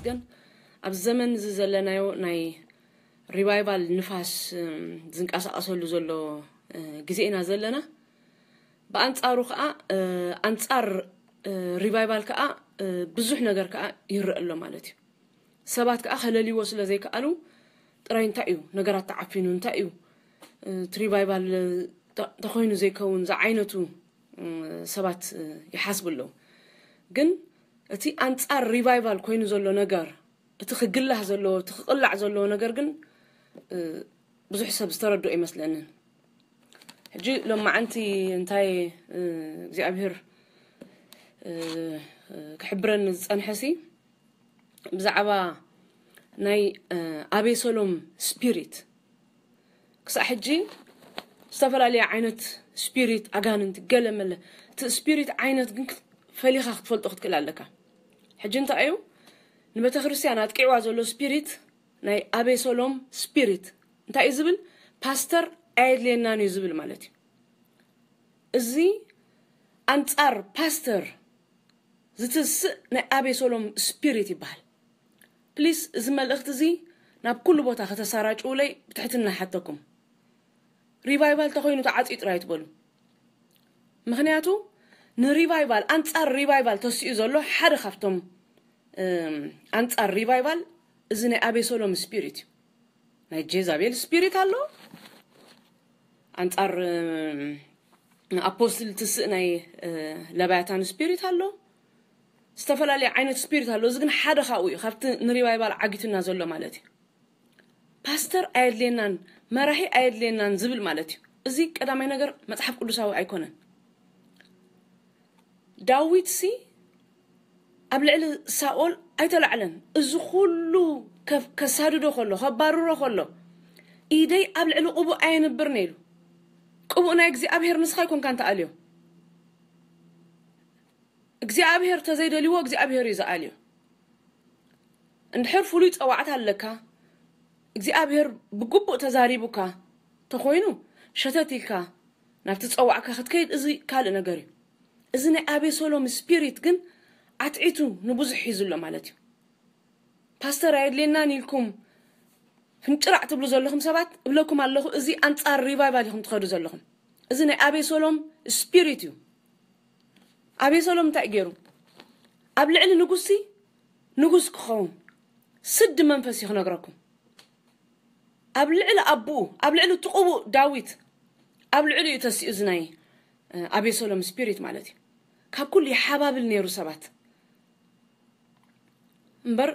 ግን ኣብዚ ዘመን እዚ ዘለናዮ ናይ ሪቫይቫል ንፋስ ዝንቀሳቐሰሉ ዘሎ ግዜ ኢና ዘለና። ብኣንጻሩ ከዓ ኣንጻር ሪቫይቫል ከዓ ብዙሕ ነገር ከዓ ይረአ ኣሎ ማለት እዩ። ሰባት ከዓ ከለልይዎ ስለ ዘይከኣሉ ጥራይ እንታይ እዩ ነገራት ተዓፊኑ እንታይ እዩ እቲ ሪቫይቫል ተኮይኑ ዘይከውን ዝዓይነቱ ሰባት ይሓስቡ ኣለዉ። ግን እቲ ኣንጻር ሪቫይቫል ኮይኑ ዘሎ ነገር፣ እቲ ክግላህ ዘለዎ፣ እቲ ክቕላዕ ዘለዎ ነገር ግን ብዙሕ ሰብ ዝተረድኦ ይመስለንን። ሕጂ ሎማዓንቲ እንታይ እግዚኣብሔር ክሕብረኒ ዝፀንሐሲ ብዛዕባ ናይ ኣቤሰሎም ስፒሪት ክሳዕ ሕጂ ዝተፈላለየ ዓይነት ስፒሪት ኣጋንንቲ ገለ መለ እቲ ስፒሪት ዓይነት ግን ፈሊኻ ክትፈልጦ ክትክእል ኣለካ። ሕጂ እንታይ እዩ ንቤተ ክርስቲያን ኣጥቂዕዋ ዘሎ ስፒሪት ናይ ኣቤሰሎም ስፒሪት እንታይ እዩ ዝብል? ፓስተር ኣየድልየናን እዩ ዝብል ማለት እዩ። እዚ ኣንጻር ፓስተር ዝትስእ ናይ ኣቤሰሎም ስፒሪት ይበሃል። ፕሊስ እዚ መልእኽቲ እዚ ናብ ኩሉ ቦታ ከተሰራጭውለይ ብትሕትና ሓተኩም። ሪቫይቫል ተኮይኑ ተዓፅዩ ጥራይ ትበሉ። ምክንያቱ ንሪቫይቫል ኣንጻር ሪቫይቫል ተስኡ ዘሎ ሓደ ካብቶም ኣንጻር ሪቫይቫል እዚ ናይ ኣቤሰሎም ስፒሪት እዩ። ናይ ጄዛቤል ስፒሪት ኣሎ፣ ኣንጻር ኣፖስትል ትስእ ናይ ለባያታን ስፒሪት ኣሎ፣ ዝተፈላለየ ዓይነት ስፒሪት ኣሎ። እዚ ግን ሓደ ካብኡ እዩ ካብቲ ንሪቫይቫል ዓጊቱና ዘሎ ማለት እዩ። ፓስተር ኣየድልየናን መራሒ ኣየድልየናን ዝብል ማለት እዩ። እዚ ቀዳማይ ነገር መጽሓፍ ቅዱሳዊ ኣይኮነን። ዳዊት ሲ ኣብ ልዕሊ ሳኦል ኣይተላዕለን። እዚ ኩሉ ከሳድዶ ከሎ ከባርሮ ከሎ ኢደይ ኣብ ልዕሊ ቅቡእ ኣየንብርን ኢሉ። ቅቡእ ናይ እግዚኣብሔር ንስኻ ይኮንካ እንተኣልዮ እግዚኣብሔር ተዘይደልዎ እግዚኣብሔር እዩ ዝኣልዮ። እንድሕር ፍሉይ ጸዋዕታ ኣለካ እግዚኣብሔር ብግቡእ ተዛሪቡካ ተኮይኑ ሸተት ኢልካ ናብቲ ጸዋዕካ ክትከይድ እዚ ካልእ ነገር እዩ። እዚ ናይ ኣቤሰሎም ስፒሪት ግን ኣትዒቱ ንብዙሕ ሒዙ ኣሎ ማለት እዩ። ፓስተር ኣየድልየናን ኢልኩም ፍንጭራዕ ትብሉ ዘለኹም ሰባት እብለኩም ኣለኹ፣ እዚ ኣንጻር ሪቫይቫል ኢኹም ትኸዱ ዘለኹም። እዚ ናይ ኣቤሰሎም ስፒሪት እዩ። ኣቤሰሎም እንታይ ገይሩ? ኣብ ልዕሊ ንጉሲ ንጉስ ክኸውን ስዲ መንፈስ እዩ ክነግረኩም። ኣብ ልዕሊ ኣቦኡ ኣብ ልዕሊ ትቕቡእ ዳዊት ኣብ ልዕሊ እዩ ተሲኡ እዚ ናይ ኣቤሰሎም ስፒሪት ማለት እዩ። ካብ ኩሉ ይሓባብል ነይሩ ሰባት እምበር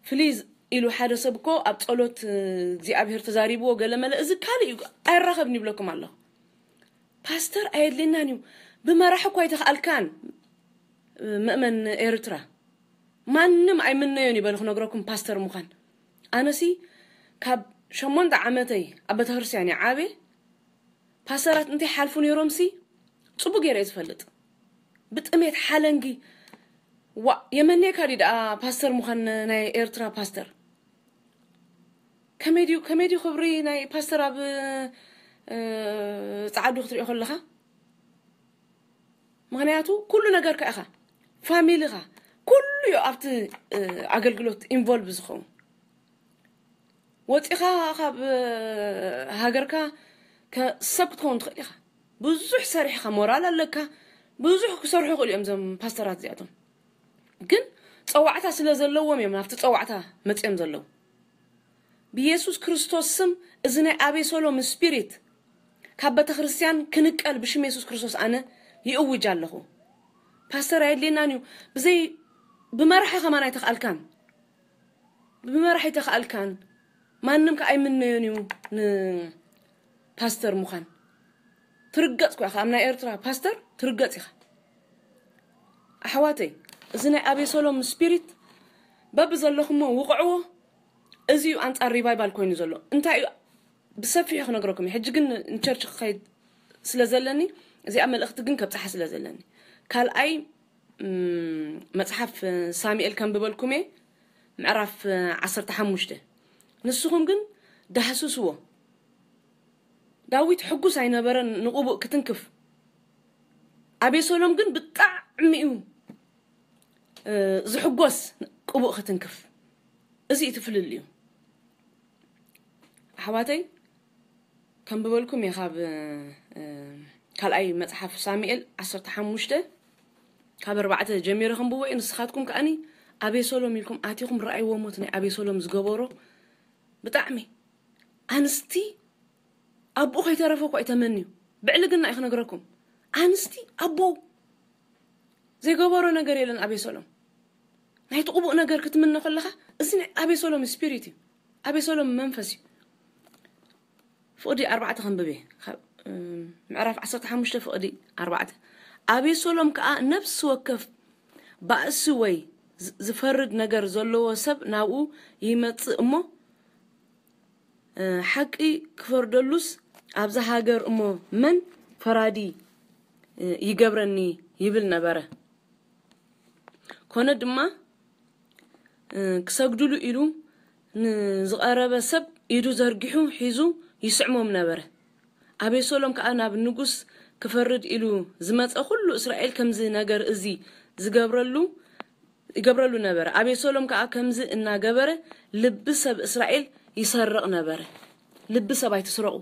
ፍሊዝ ኢሉ ሓደ ሰብ እኮ ኣብ ጸሎት እግዚኣብሔር ተዛሪብዎ ገለመለ እዚ ካልእ እዩ ኣይራኸብን ይብለኩም ኣለኹ። ፓስተር ኣየድልየናን እዩ። ብመራሕ እኳ ኣይተኽኣልካን። መእመን ኤርትራ ማንም ኣይምነዮን ይበል ክነግረኩም ፓስተር ምዃን። ኣነሲ ካብ ሸሞንተ ዓመተይ ኣብ ቤተክርስትያን ይዓበ። ፓስተራት እንታይ ሓልፉ ነይሮምሲ ጽቡቅ ገይረ ዝፈልጥ ብጥሜት ሓለንጊ ዋ የመኔካ ዲ ደኣ ፓስተር ምዃን ናይ ኤርትራ ፓስተር ከመይ ድዩ ከመይ ድዩ ክብሪ ናይ ፓስተር ኣብ ጸዓዱ ክትሪኦ ከለኻ ምክንያቱ ኩሉ ነገርካ ኢኻ ፋሚሊኻ ኩሉ እዩ ኣብቲ ኣገልግሎት ኢንቮልቭ ዝኸውን ወፂኻ ካብ ሃገርካ ሰብ ክትኸውን ትኽእል ኢኻ ብዙሕ ሰሪሕኻ ሞራል ኣለካ ብዙሕ ክሰርሑ ይኽእሉ እዮም እዞም ፓስተራት እዚኣቶም ግን ፀዋዕታ ስለ ዘለዎም እዮም ናብቲ ፀዋዕታ መፅኦም ዘለዉ ብየሱስ ክርስቶስ ስም እዚ ናይ ኣቤሰሎም ስፒሪት ካብ ቤተክርስትያን ክንቀል ብሽም የሱስ ክርስቶስ ኣነ ይእውጅ ኣለኹ ፓስተር ኣየድልየናን እዩ ብዘይ ብመራሒ ከማን ኣይተኽኣልካን ብመራሒ ኣይተኽኣልካን ማንም ከ ኣይምነዮን እዩ ንፓስተር ምዃን ትርገጽ እኳ ኢኻ ኣብ ናይ ኤርትራ ፓስተር ትርገጽ ኢኻ ኣሕዋተይ እዚ ናይ ኣቤሰሎም ስፒሪት በቢ ዘለኹሞ ውቕዕዎ እዚ እዩ ኣንጻር ሪቫይቫል ኮይኑ ዘሎ እንታይ እዩ ብሰፊሑ ክነግረኩም እዩ ሕጂ ግን ንቸርች ክኸይድ ስለ ዘለኒ እዚኣ መልእኽቲ ግን ከብፅሓ ስለ ዘለኒ ካልኣይ መፅሓፍ ሳሙኤል ከንብበልኩም እየ ምዕራፍ ዓሰርተ ሓሙሽተ ንስኹም ግን ዳህስስዎ ዳዊት ሕጉስ ኣይነበረን ንቕቡእ ክትንክፍ ኣቤሰሎም ግን ብጣዕሚ እዩ ዝሕጎስ ቅቡእ ክትንክፍ። እዚ እቲ ፍልልዩ። ኣሕዋተይ፣ ከንብበልኩም እየ ካብ ካልኣይ መፅሓፍ ሳሙኤል ዓሰርተ ሓሙሽተ ካብ ኣርባዕተ ጀሚረ ከንብቦ እየ። ንስኻትኩም ከዓኒ ኣቤሰሎም ኢልኩም ኣቲኹም ረኣይዎ ሞት ናይ ኣቤሰሎም ዝገበሮ። ብጣዕሚ ኣንስቲ ኣቦ ከይተረፈ እኳ እዩ ተመንዩ። ብዕልግና እዩ ክነግረኩም። ኣንስቲ ኣቦ ዘይገበሮ ነገር የለን ኣቤሰሎም። ናይ ጥቕቡቕ ነገር ክትምነ ከለኻ፣ እዚ ናይ ኣቤሰሎም ስፒሪት እዩ። ኣቤሰሎም መንፈስ እዩ። ፍቕዲ ኣርባዕተ ከንብብ እየ። ምዕራፍ ዓሰርተ ሓሙሽተ ፍቕዲ ኣርባዕተ። ኣቤሰሎም ከዓ ነፍሲ ወከፍ ባእሲ ወይ ዝፈርድ ነገር ዘለዎ ሰብ ናብኡ ይመፅእ እሞ፣ ሓቂ ክፈርደሉስ ኣብዛ ሃገር እሞ መን ፈራዲ ይገብረኒ ይብል ነበረ። ኮነ ድማ ክሰግድሉ ኢሉ ንዝቐረበ ሰብ ኢዱ ዘርጊሑ ሒዙ ይስዕሞም ነበረ። ኣቤሰሎም ከዓ ናብ ንጉስ ክፈርድ ኢሉ ዝመፀ ኩሉ እስራኤል ከምዚ ነገር እዚ ዝገብረሉ ይገብረሉ ነበረ። ኣቤሰሎም ከዓ ከምዚ እናገበረ ልቢ ሰብ እስራኤል ይሰርቕ ነበረ። ልቢ ሰብ ኣይትስረቑ።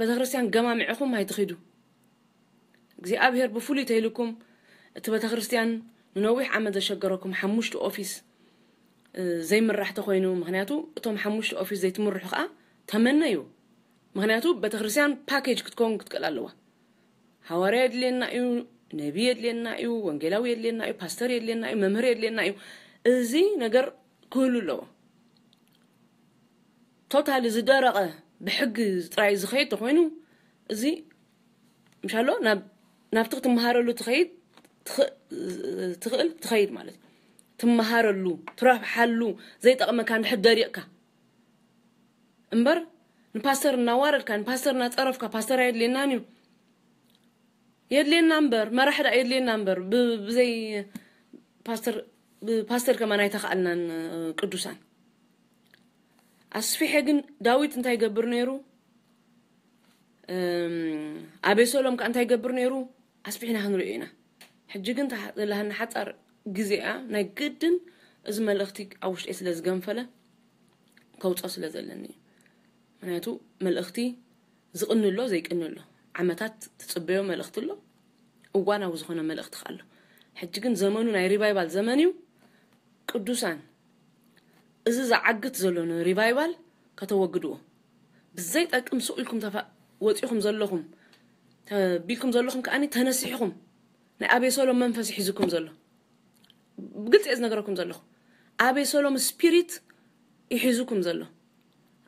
ቤተክርስትያን ገማሚዕኹም ኣይትኺዱ። እግዚኣብሔር ብፍሉይ ተይልኩም እቲ ቤተክርስትያን ንነዊሕ ዓመት ዘሸገረኩም ሓሙሽተ ኦፊስ ዘይምራሕ ተኮይኑ፣ ምክንያቱ እቶም ሓሙሽተ ኦፊስ ዘይትምርሑ ከዓ ተመነዩ። ምክንያቱ ቤተክርስትያን ፓኬጅ ክትከውን ክትክእል ኣለዋ። ሃዋርያ የድልየና እዩ፣ ነቢ የድልየና እዩ፣ ወንጌላዊ የድልየና እዩ፣ ፓስተር የድልየና እዩ፣ መምህር የድልየና እዩ። እዚ ነገር ክህሉ ኣለዎ። ቶታሊ ዝደረቐ ብሕጊ ጥራይ ዝኸይድ ተኮይኑ፣ እዚ ምሻሎ ናብቲ ክትመሃረሉ ትኸይድ ትኽእል ትኸይድ ማለት እዩ። ትመሃረሉ፣ ትረብሓሉ፣ ዘይጠቕመካ እንድሕር ደሪቕካ እምበር፣ ንፓስተር እናዋረድካ፣ ንፓስተር እናፀረፍካ፣ ፓስተር ኣየድልየናን እዩ፣ የድልየና እምበር፣ መራሕ ደኣ የድልየና እምበር፣ ብዘይ ፓስተር ብፓስተር ከማን ኣይተኽኣልናን። ቅዱሳን ኣስፊሐ ግን ዳዊት እንታይ ይገብር ነይሩ? ኣቤሰሎም ከ እንታይ ይገብር ነይሩ? ኣስፊሕና ክንሪኦ ኢና። ሕጂ ግን ዘለሃና ሓፃር ግዜ እያ። ናይ ግድን እዚ መልእኽቲ ኣብ ውሽጠይ ስለ ዝገንፈለ ከውፅኦ ስለ ዘለኒ እዩ። ምክንያቱ መልእኽቲ ዝቕንሎ ዘይቅንሎ ዓመታት ትፅበዮ መልእኽቲ ኣሎ። እዋናዊ ዝኾነ መልእኽቲ ከ ኣሎ። ሕጂ ግን ዘመኑ ናይ ሪቫይቫል ዘመን እዩ። ቅዱሳን፣ እዚ ዝዓግት ዘሎ ሪቫይቫል ከተወግድዎ። ብዘይጠቅም ሱቕ ኢልኩም ወፂኹም ዘለኹም፣ ተቢልኩም ዘለኹም ከዓኒ ተነሲሕኹም፣ ናይ ኣቤሰሎም መንፈስ ይሒዝኩም ዘሎ። ብግልፂ እየ ዝነግረኩም ዘለኹ። ኣቤሰሎም ስፒሪት ይሒዙኩም ዘሎ።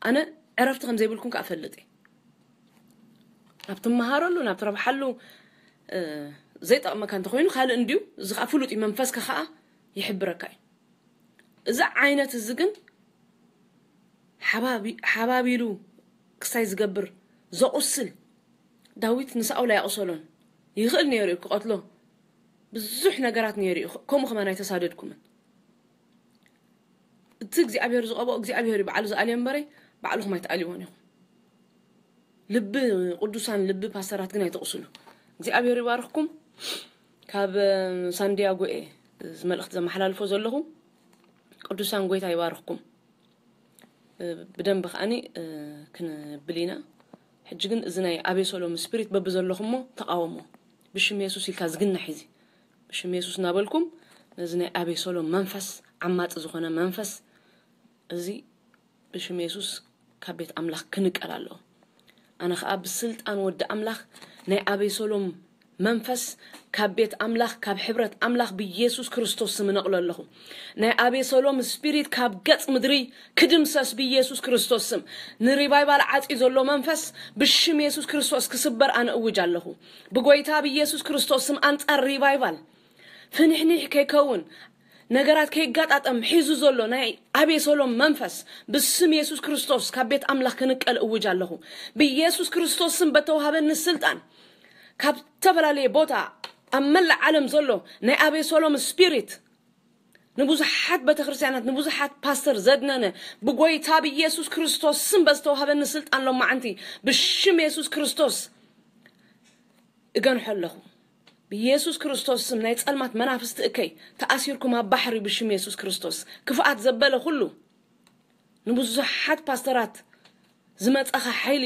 ኣነ ዕረፍቲ ከም ዘይብልኩም ከዓ ፈልጥ እየ። ናብ ትመሃረሉ፣ ናብ ትረብሓሉ ዘይጠቕመካ እንተኮይኑ ካልእ እንድዩ። እዚ ከዓ ፍሉጥ እዩ። መንፈስካ ከዓ ይሕብረካ እዩ። እዚ ዓይነት እዚ ግን ሓባቢሉ ክሳይ ዝገብር ዘቑስል፣ ዳዊት ንሳኦል ኣያቑሰሎን። ይኽእል ነይሩ እዩ ክቐትሎ። ብዙሕ ነገራት ነይሩ እዩ። ከምኡ ከማን ኣይተሳደድኩምን። እቲ እግዚኣብሔር ዝቐብኦ እግዚኣብሔር እዩ ባዕሉ ዝኣልዮ እምበረ ባዕልኹም ኣይትኣልይዎን ኢኹም። ልቢ ቅዱሳን፣ ልቢ ፓስተራት ግን ኣይተቑስሉ። እግዚኣብሔር ይባርኽኩም። ካብ ሳንዲያጎ እየ እዚ መልእኽቲ ዘመሓላልፎ ዘለኹ። ቅዱሳን፣ ጎይታ ይባርኽኩም። ብደንብ ከዓኒ ክንብል ኢና። ሕጂ ግን እዚ ናይ ኣቤሰሎም ስፒሪት በብዘለኹሞ ተቃወሞ። ብሽም የሱስ ኢልካ ዝግናሕ እዚ። ብሽም የሱስ እናበልኩም ነዚ ናይ ኣቤሰሎም መንፈስ፣ ዓማጺ ዝኾነ መንፈስ፣ እዚ ብሽም የሱስ ካብ ቤት ኣምላኽ ክንቀል ኣለዎ። ኣነ ኸኣ ብስልጣን ወዲ ኣምላኽ ናይ ኣቤሰሎም መንፈስ ካብ ቤት ኣምላኽ፣ ካብ ሕብረት ኣምላኽ ብኢየሱስ ክርስቶስ ስም እነቕሎ ኣለኹ። ናይ ኣቤሰሎም ስፒሪት ካብ ገጽ ምድሪ ክድምሰስ ብኢየሱስ ክርስቶስ ስም። ንሪቫይቫል ዓጽዩ ዘሎ መንፈስ ብሽም የሱስ ክርስቶስ ክስበር ኣነ እውጅ ኣለኹ። ብጎይታ ብኢየሱስ ክርስቶስ ስም ኣንጻር ሪቫይቫል ፍንሕኒሕ ከይከውን፣ ነገራት ከይጋጣጠም ሒዙ ዘሎ ናይ ኣቤሰሎም መንፈስ ብስም የሱስ ክርስቶስ ካብ ቤት ኣምላኽ ክንቀል እውጅ ኣለኹ። ብኢየሱስ ክርስቶስ ስም በተውሃበኒ ስልጣን ካብ ዝተፈላለየ ቦታ ኣብ መላእ ዓለም ዘሎ ናይ ኣቤሰሎም ስፒሪት ንብዙሓት ቤተክርስትያናት፣ ንብዙሓት ፓስተር ዘድነነ ብጎይታ ብኢየሱስ ክርስቶስ ስም በዝተዋህበኒ ስልጣን ሎማዓንቲ ብሽም የሱስ ክርስቶስ እገንሖ ኣለኹ። ብኢየሱስ ክርስቶስ ስም ናይ ጸልማት መናፍስቲ እከይ ተኣሲርኩም ኣብ ባሕሪ ብሽም ኢየሱስ ክርስቶስ። ክፍኣት ዘበለ ኩሉ ንብዙሓት ፓስተራት ዝመጸኻ ሓይሊ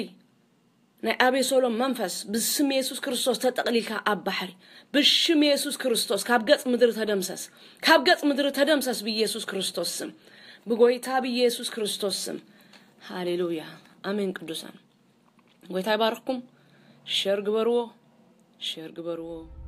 ናይ ኣቤሶሎም መንፈስ ብስም ኢየሱስ ክርስቶስ ተጠቕሊልካ ኣብ ባሕሪ ብሽም ኢየሱስ ክርስቶስ ካብ ገጽ ምድሪ ተደምሰስ። ካብ ገጽ ምድሪ ተደምሰስ ብኢየሱስ ክርስቶስ ስም። ብጎይታ ብኢየሱስ ክርስቶስ ስም። ሃሌሉያ። ኣሜን። ቅዱሳን ጎይታ ይባርኽኩም። ሸር ግበርዎ። ሸር ግበርዎ።